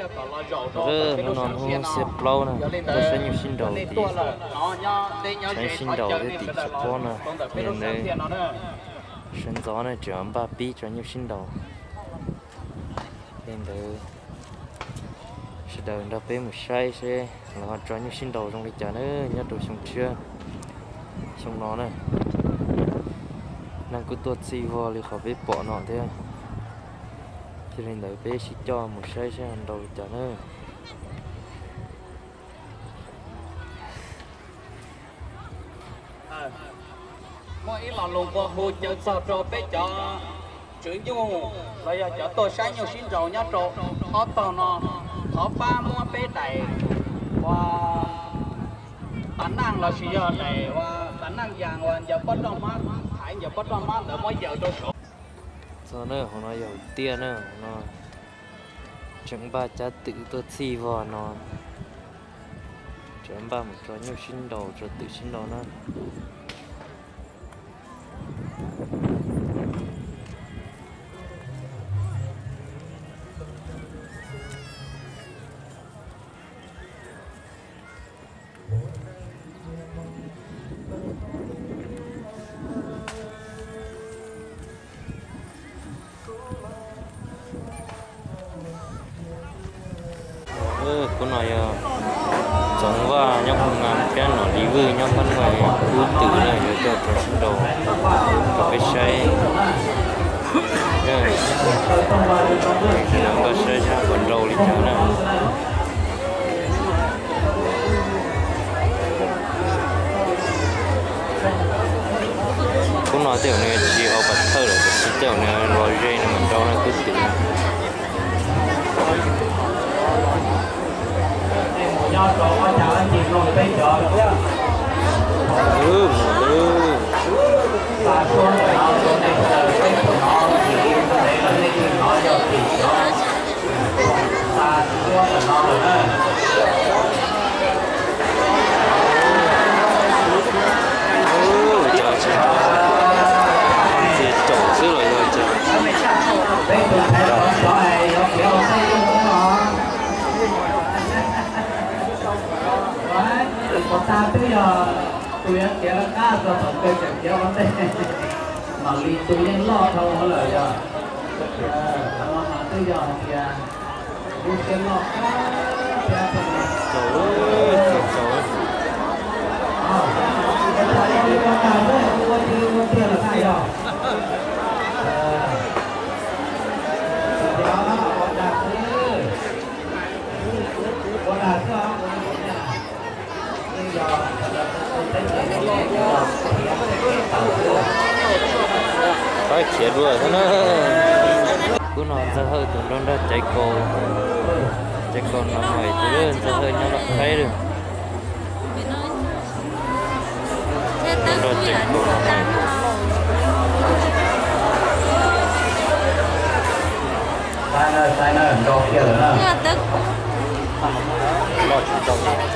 Hnub no hnub xiab plaub na, tuaj saib nyuj sib nraus tim Tshav Sib Nraus thiab tim Tshav Pob na. Li ntawd, sawv ntxov na tseem npaj pib tso nyuj sib nraus. Li ntawd, sawv daws nrog peb mus saib seb lawv ho tso nyuj sib nraus zoo li cas na nyob rau xyoo tshiab, xyoo no na. Neeg kuj tuaj txhij vog li qhov peb pom no thiab. Yog li ntawd peb sib coj mus saib seb ho nraus li cas na. Muaj ib lo lus nqua hu caw txog rau peb cov tswv nyuj los yog cov tuaj saib nyuj sib nraus nyob rau ob tog no, thov pab muab peb daim ua tas neej los sis yog daim ua tas neej yas uas ncaws pob roj hmab, thaiv ncaws pob roj hmab ntawd muab yaws rau saud. Txog na, hauv no yog hauv tiaj na, hauv no tseem npaj cab twm tuaj txhij vog no. Tseem npaj mus tso nyuj sib nraus, tso twm sib nraus na. Khub no yog Txoov Vaj nyob Phoo Nga, thiab Nom Lis Vwj nyob Npab Nuj, khub twm na yuav coj tso sib nraus rau peb saib. Sib nraus npaj saib seb puas nraus li cas na. Khub no tej zaum nws tsis haus pas thawj lawm, tab sis tej zaum nws los ze nws mam nraus na khub twm. Ntxias caum xwb los yog cas? Tus tag twb yog tus yuav khiav lawv qab txog thaum kawg tseem khiav ua ntej. Mam li tus yeej loj dhau lawm yog. Qhov no mas twb yog hais tias lub siab loj thiab. Ua tiag ua tiag lawm na yog. Ua dag xwb. Ua dag xwb. Qab khiav dua xwb na. Khub no Ntxawg Hawj tus nrog nrog Caiv Kaus, Caiv Kaus no mais tus Ntxawg Hawj nyob Loj Khaib lawm. Nrog Caiv Kaus no mais.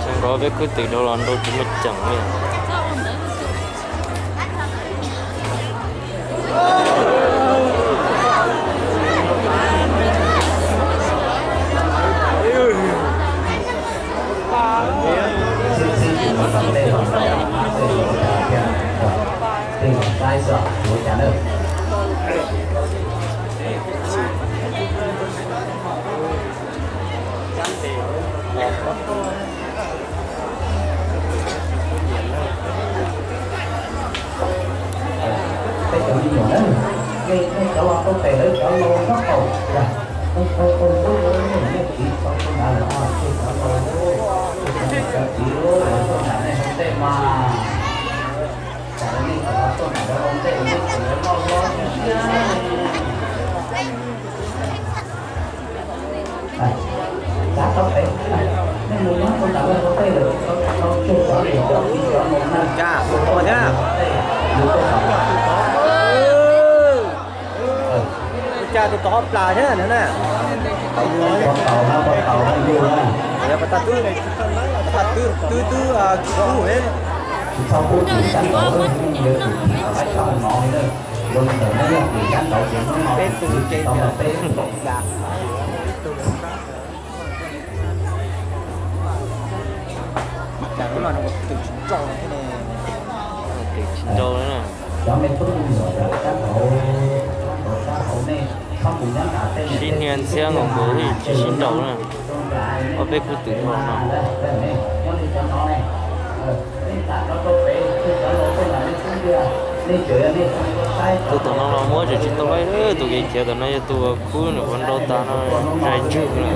Txog nrov peb khub twm dhau los nrau tsis muaj ceem li. Peb cov me nyuam na, nej cov los tau tes lawv cov los nyob qaum, nej Cas, ua thiab. Ua cas tus tod plas thiab na. Yog pas tas twb, pas tas twb, twb, twb kub kub ne. Peb tus ces peb tus. Cas hnub no twm tsis nrau ne. Twm tsis nrau na. Sib hnia ntxhiab nkaus nkaus li tsis sib nrau na. Ob peb kub twm dhau no. Tus tom no los muab tseem tsis tau laij, tus kev khiav tom no yog tus uas kub nws puas nrau tas no, zais ntswg na.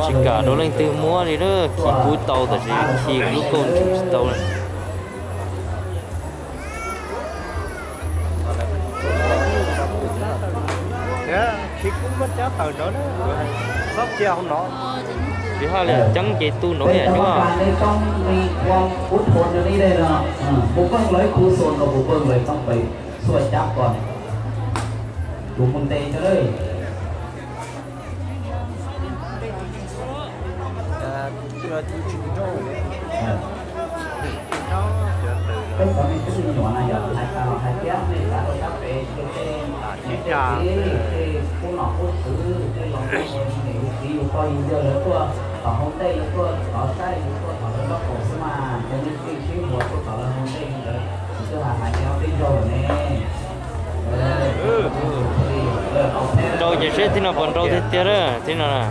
Tsis kam rau leej twg muab li lawm, khi kub tau tab sis khi lub kauj ntswg tsis tau li. Tsis haj li ceeb ces tu nrov yam cuab. Peb cov me tub me nyuam no yog hais tas los hais tias nej xav rau sab pem tej niam tej txiv, tej qub nom qub tswv, tej laus tej hluas, yus niam yus txiv yus pog yus yawg lawv tuaj tom hauv ntej, yus tuaj tov saib, yus tuaj tom lawv nraub qaum xwb mas, cov nej tij sib hluas tuaj tom lawv hauv ntej ntawd, yus twb hais hais nyob peb zaug lawm ne. Nrau ces seb thib no puas nrau tiag tiag lawm thib no na.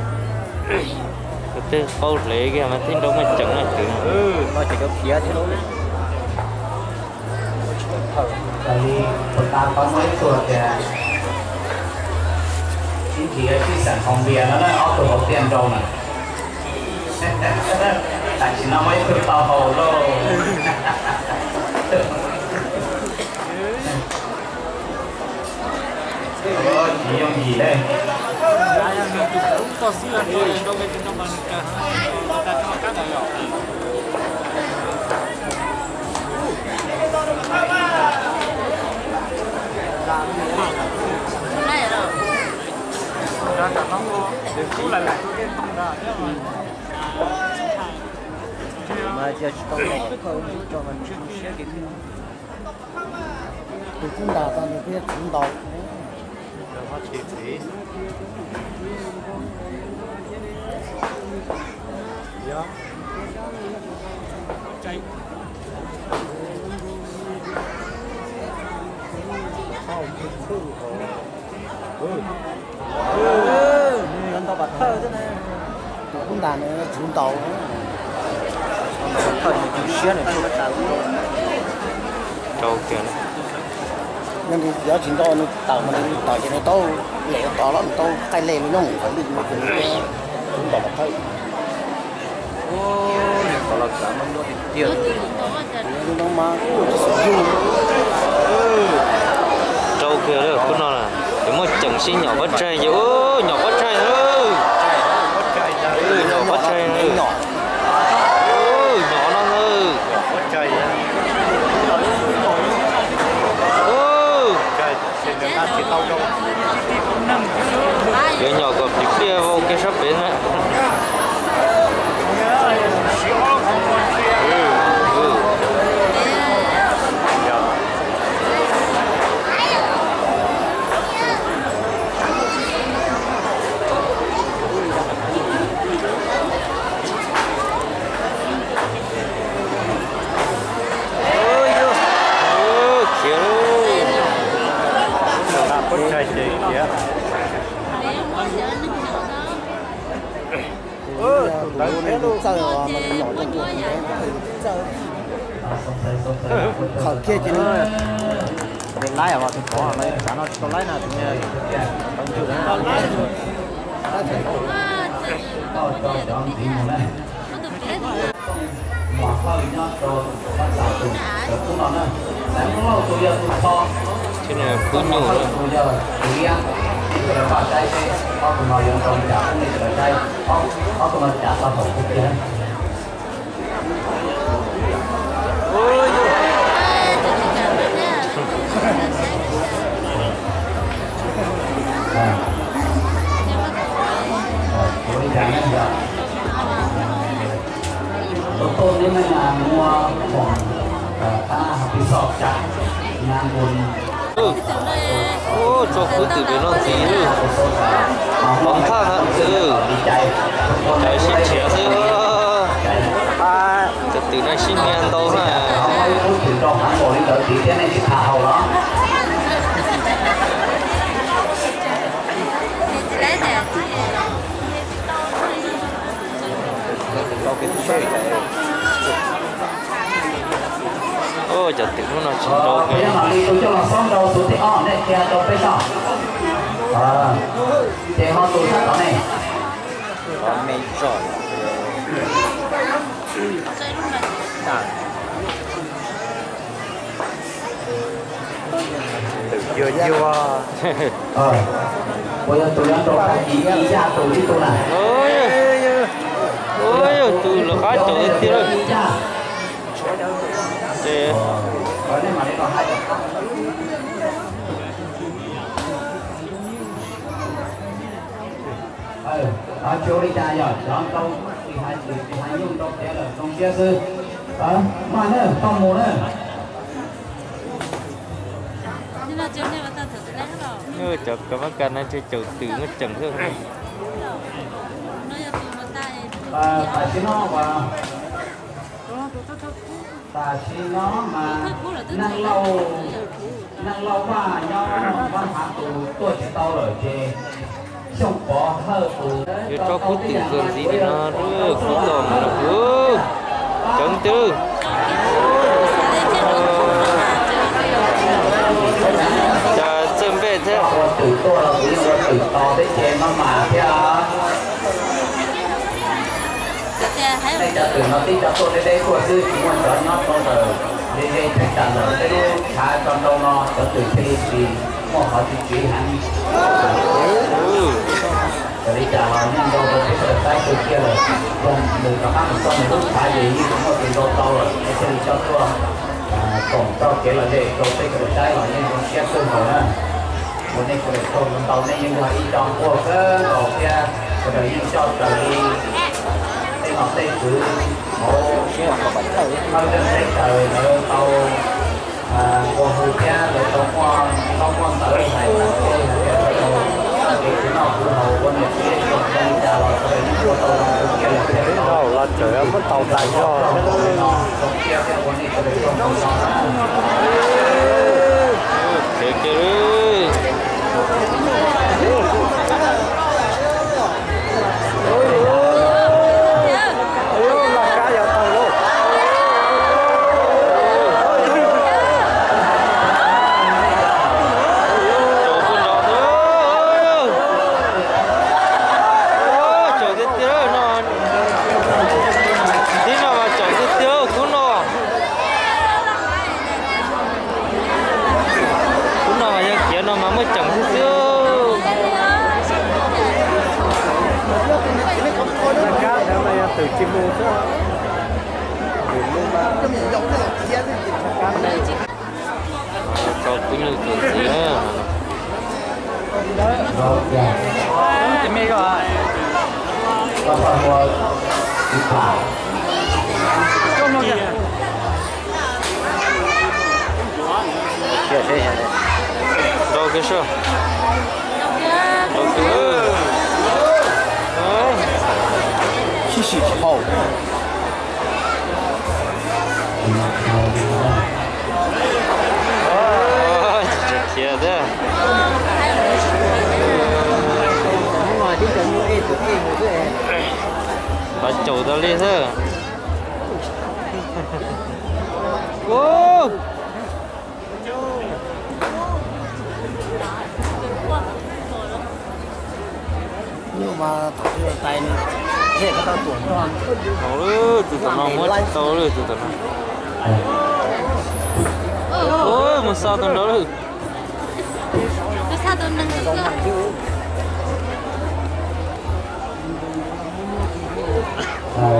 Tus twg qau hle kiag mas thib nrau muaj ceem na twm. Raws li puas tas tau muaj ib tug tias ib ntsis sib xeem haus npias no na, ob tug hauv tiaj nrau na. Tam sim no muaj ib tug tau haus lauj. Tsis yooj yim li. Tus kub ntas tau nws peb txwv ntaus. Tus kub ntas nws txwv ntaus. Rau kiag. Yog nws yuav tsis nrau nws tawm mas nws tawm ces nws tau lem tod los nws tau qaij le nws nyob mus qhov lwj no ces nws txwv ntaus pov thawj. Nws tau los kav no muaj tiag tiag. Nws no mas xum yug. Rau kiag lawm kub no na. Ces muaj ceem sib nyom pob tsaig ces nyom pob tsaig na. Nyom pob tsaig na. Nyom no na. Yuav nyom kom plim pliaj vau kiag sab pem na. Khiav lauj. Tus ntawd txawj os, mas tus nyom coj tuaj tus ntawd txawj. Khaws kiag ces nws laib os, tus pov mas xav no tsis tau laib na, tus niag tau ntswg na. Tib neeg kub nyuj na. Ob tug no cav tau haum tiag tiag. Tus tuaj neb muaj khoom qab hais pis xoj cas na npun. Tso khwb twm pem no ntxiv lawm. Hov thaj na, cov sib nrhiav xwb. Cov twm no sib nyiag ntau na. Cov twm hnub no tsis nrau. Peb mam li tus coj los xob nrau tus thib ob nej qhia rau peb tau. Ces ho tus sab tod ne. Twm yuag yuag. Puas yog tus yuav nrau tag kis ib yaj tus ib tug na? Tus lawv qab caum tiag tiag lawm. Ces tsis ua li cas, yog cov nrau tsis hais lus tsis hais nyuj nrau tiav lawm zoo siab xwb. Mas na, tau mus na. Cov kab mab kas no ntshe caum twm muaj ceem xwb. Tam sim no, tam sim no mas neeg lauj, neeg lauj Vaj nyob Vaj Hav tus tuaj tsis tau lawm ces Xyooj Pov Hawj tus. Yuav tso khub twm txuas ntxiv li no, khub tom mus no, cov twg cas txawj npej thiab. Ua twm tuaj los kuv yeej ua twm tos teb ces maj mam thiab. Nej cov twm no tib co tuaj deb deb tuaj xwb, tsis muaj cov nyob rau ntawm ze ze theej tam ntawm peb lub tshav tso nrau no, cov twm thiaj li tsis muaj qhov tsis tsiv heev. Txawm li cas los yeej nrau rau peb sawv daws saib kawg kiag lawm. Yog nws rov qab mus txog nws lub tshav ces yeej tsis muaj tus nrau tau lawm, es thiaj li coj tuaj koom txoj kev lom zem rau peb sawv daws saib los yeej zoo siab kawg nkaus na. Ua nej sawv daws tsaug ntau, nej yeej yog ib co nquag kawg nkaus thiab sawv daws yeej coj raws li tej nom tej tswv hauv Hawj Dej Teb Chaws lawv tau nqua hu thiab lawv tau muaj ntaub muaj ntawv hais tag tej hais tias lawv tau kev khwv noj khwv haus ua niam txiv zoo li cas los sawv daws yeej ua tau zoo kawg kiag li thiab. Los tseem muab tau tas zog no zoo siab thiab ua nej sawv daws tsaug ntau no na. Tib no mas tseem tiag tiag khub no. Khub no mas yog khiav no mas muaj ceem xwb xwb. Tso khub nyuj txuas ntxiv na. Rau kiag soj. Rau kiag. Sib sim tsis haum. Khiav thiab. Los caum tau li xwb. Tus tom no muab tsis tau li tus tom no. Mus xa tus nraud lawm.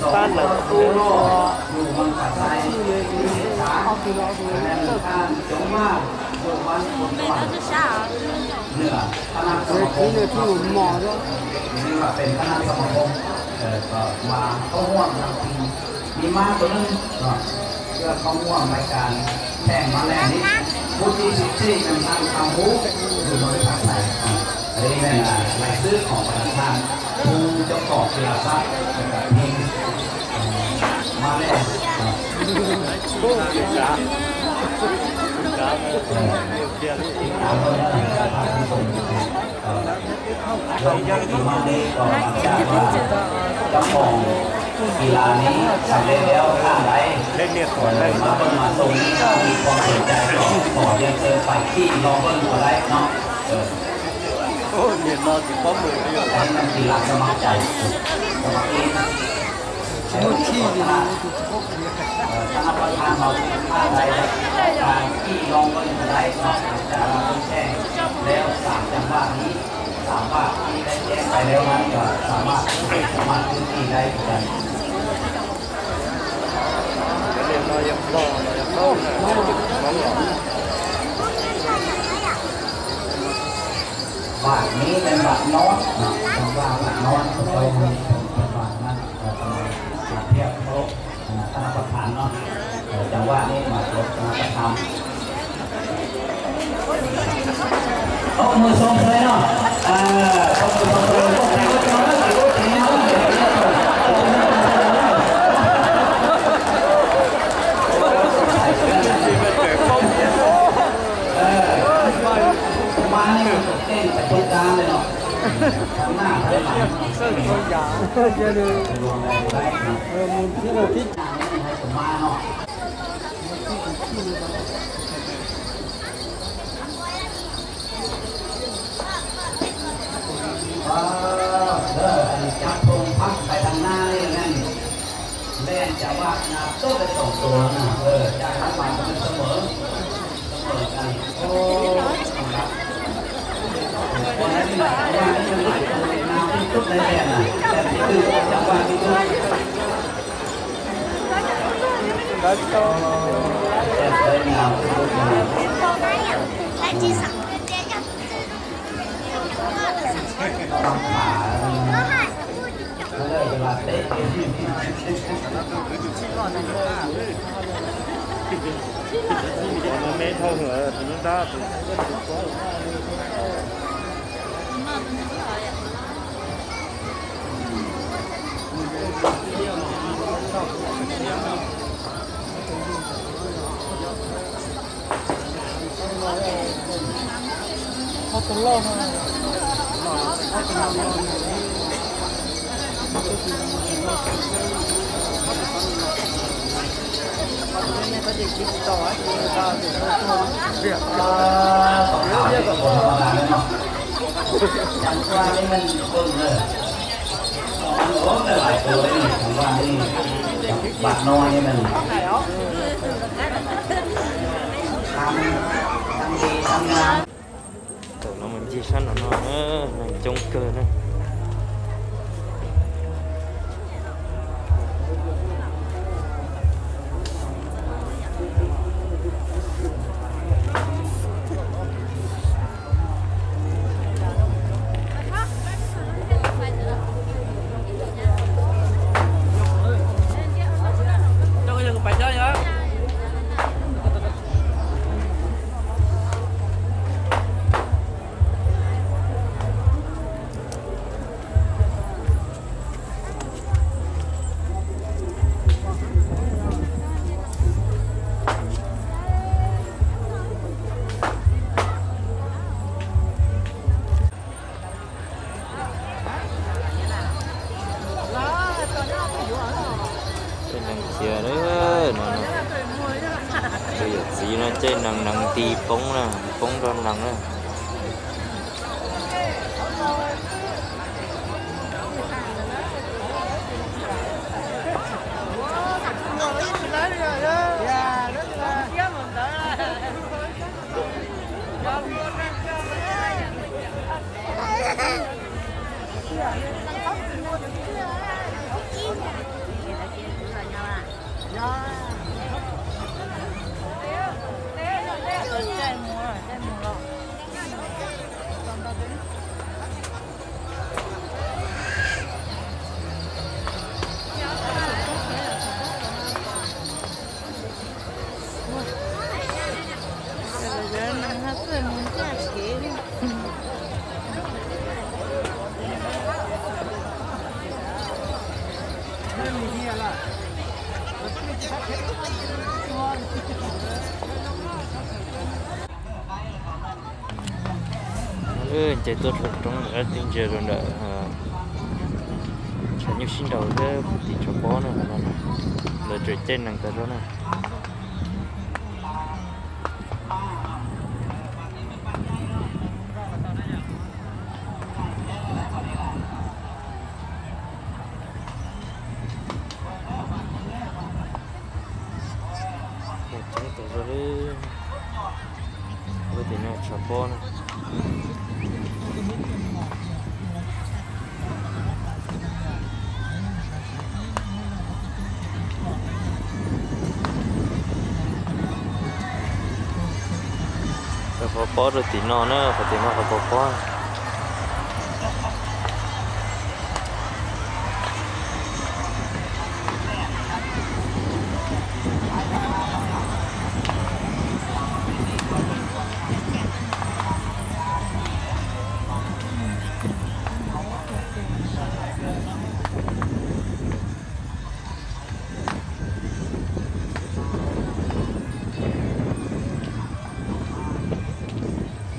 Pab lawm. Tus txiv no tsis mus mos. Ua qhov muag npais kas theej mab lej ni, hnub tim tsib nees nkaum tam hub, yug no lub thaj thais. Li ne, laij xwb qhov pas thas, hu cov kom kis las xab, kom thim mab lej. Cov khoom kis las ni xam lej lawm tag lawm, mas peb mas xoo ni, pom kev cai kom pom yeej txawv pais kis los peb ua laib no. Kis las xab mab cai, xab mab kis. Tag nab pas thas no, tag lawm, kis los peb ua laib no, cas los peb tsheej lawm xam caj vaj ni, xam vaj ni, laib ceeb pais lawm mas yog xam vaj, xam vaj twb kis laib cas. Vam ni, vam no, vam no, vam na, thiab tag nab pas thas no, cov vam ni mas tag nab pas thas. Ov, mws xoo pawg no, ov, mws xoo pawg, koj tsev koj tso na, tsev koj tsev no, tsev koj tsev no. Mas nej tej tsev phooj dab ntawd no, na, Cov phooj phab tais tag nab li ne, leej cov vaj na tuaj li xoom tuas na, cas lab mas sawv mawm, sawv mawm. Thaum no mus ncig sab no no, neeg coob kawg na. Caij nees cia no, yawm txiv no caij nees, nees nti poob na, poob rau nees na. Nce tuaj rau roob lawm, tib ntsia rau nram tshav nyuj sib nraus thiab puag tim tshav pob na, lawv tseem caij nees tas zog na. Coob tas zog li, puag tim no tshav pob na. Qhov pob rau tim no na, qhov tim no qhov pob pob.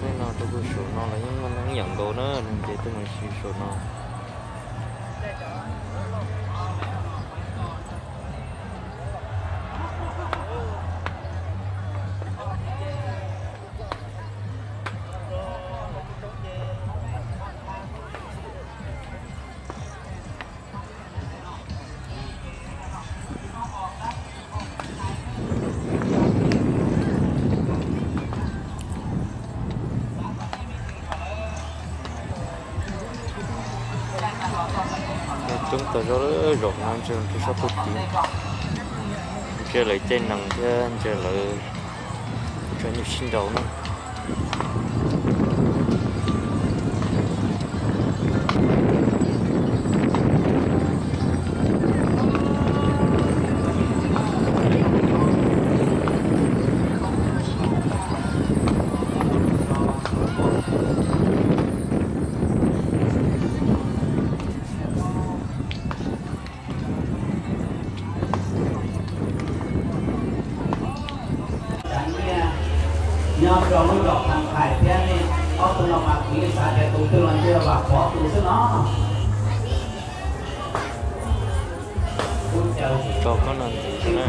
Tej no rau puag saum no los yeej muaj neeg ib yam nkaus na, neeg nce tuaj mus si saum no. Coob tas zog, zaum no ntsia rau sab puag tid, ntsia lawv caij nees thiab ntsia lawv tshav nyuj sib nraus na. Cov nyiaj nyob rau lub zos Kham Thais thiab nej ob tug no mas kuv yeej xav tias tus twg los ntshe Vam Pov tus xwb no. Kuv caw tsis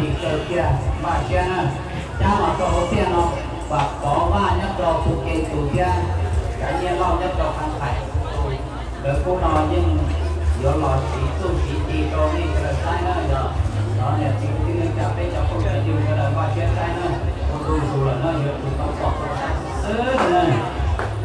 tig taw kiag, npaj siab na. Cab los rau hauv tiaj no, Vam Pov Vaj nyob rau Phu Ke tus thiab cov nyiaj loj nyob rau Kham Thais tus. Lawv khub no yeej yuav los siv txuj siv ci rau nej sawv daws saib na. Yog no niam txiv kwv tij neej tsa peb cov phooj cov ywg sawv daws npaj siab saib na, ua ntu zus lawm no yuav tsum tau pom tau saib xwb na.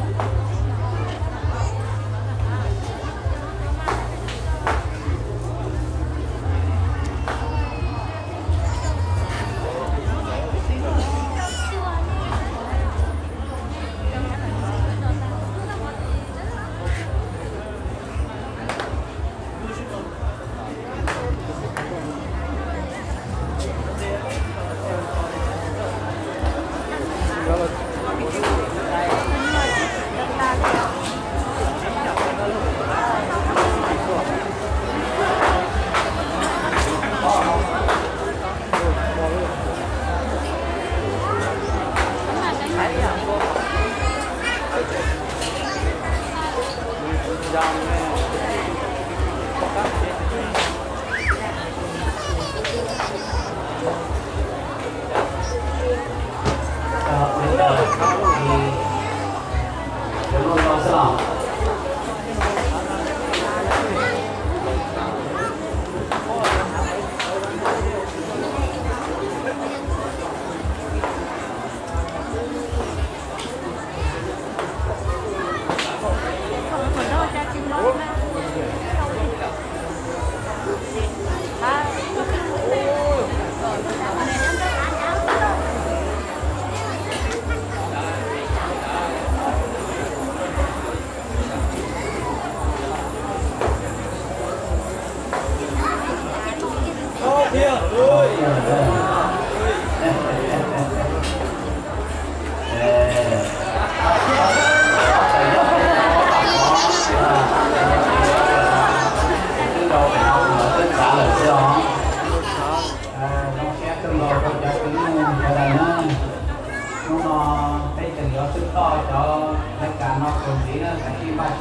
Twb rau pem no kuv lawv twb txav lawm xwb os. Zoo siab Ntxiv na, kav tsij npaj